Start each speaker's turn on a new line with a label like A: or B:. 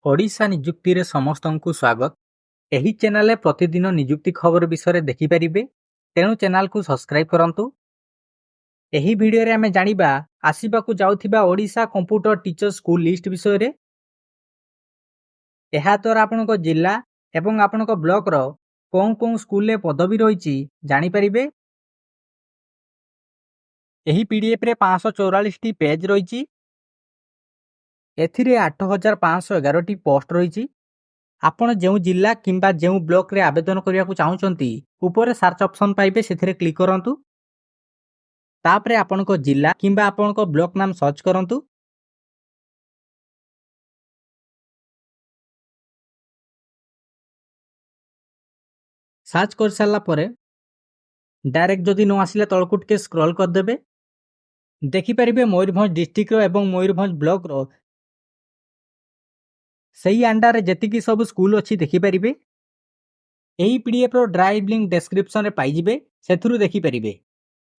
A: ଓଡ଼ିଶା ନିଯୁକ୍ତିରେ ସମସ୍ତଙ୍କୁ ସ୍ୱାଗତ। ଏହି ଚ୍ୟାନେଲରେ ପ୍ରତିଦିନ ନିଯୁକ୍ତି ଖବର ବିଷୟରେ ଦେଖିପାରିବେ, ତେଣୁ ଚ୍ୟାନେଲକୁ ସବସ୍କ୍ରାଇବ୍ କରନ୍ତୁ। ଏହି ଭିଡ଼ିଓରେ ଆମେ ଜାଣିବା ଆସିବାକୁ ଯାଉଥିବା Odisha computer teacher school list ବିଷୟରେ। ଏହାଦ୍ୱାରା ଆପଣଙ୍କ ଜିଲ୍ଲା ଏବଂ ଆପଣଙ୍କ ବ୍ଲକର କେଉଁ କେଉଁ ସ୍କୁଲରେ ପଦବୀ ରହିଛି ଜାଣିପାରିବେ। ଏହି ପିଡିଏଫ୍ରେ 544ଟି ପେଜ୍ ରହିଛି। ଏଥିରେ 8511ଟି ପୋଷ୍ଟ ରହିଛି। ଆପଣ ଯେଉଁ ଜିଲ୍ଲା କିମ୍ବା ଯେଉଁ ବ୍ଲକରେ ଆବେଦନ କରିବାକୁ ଚାହୁଁଛନ୍ତି, ଉପରେ ସର୍ଚ୍ଚ ଅପସନ୍ ପାଇବେ, ସେଥିରେ କ୍ଲିକ୍ କରନ୍ତୁ। ତାପରେ ଆପଣଙ୍କ ଜିଲ୍ଲା କିମ୍ବା ଆପଣଙ୍କ ବ୍ଲକ ନାମ ସର୍ଚ୍ଚ କରନ୍ତୁ। ସର୍ଚ୍ଚ କରିସାରିଲା ପରେ ଡାଇରେକ୍ଟ ଯଦି ନ ଆସିଲେ ତଳକୁ ଟିକେ ସ୍କ୍ରଲ୍ କରିଦେବେ। ଦେଖିପାରିବେ ମୟୂରଭଞ୍ଜ ଡିଷ୍ଟ୍ରିକ୍ଟର ଏବଂ ମୟୂରଭଞ୍ଜ ବ୍ଲକର ସେଇ ଆଣ୍ଡାରରେ ଯେତିକି ସବୁ ସ୍କୁଲ ଅଛି ଦେଖିପାରିବେ। ଏହି ପିଡିଏଫ୍ର ଡ୍ରାଇଭ୍ ଲିଙ୍କ୍ ଡେସ୍କ୍ରିପସନରେ ପାଇଯିବେ, ସେଥିରୁ ଦେଖିପାରିବେ।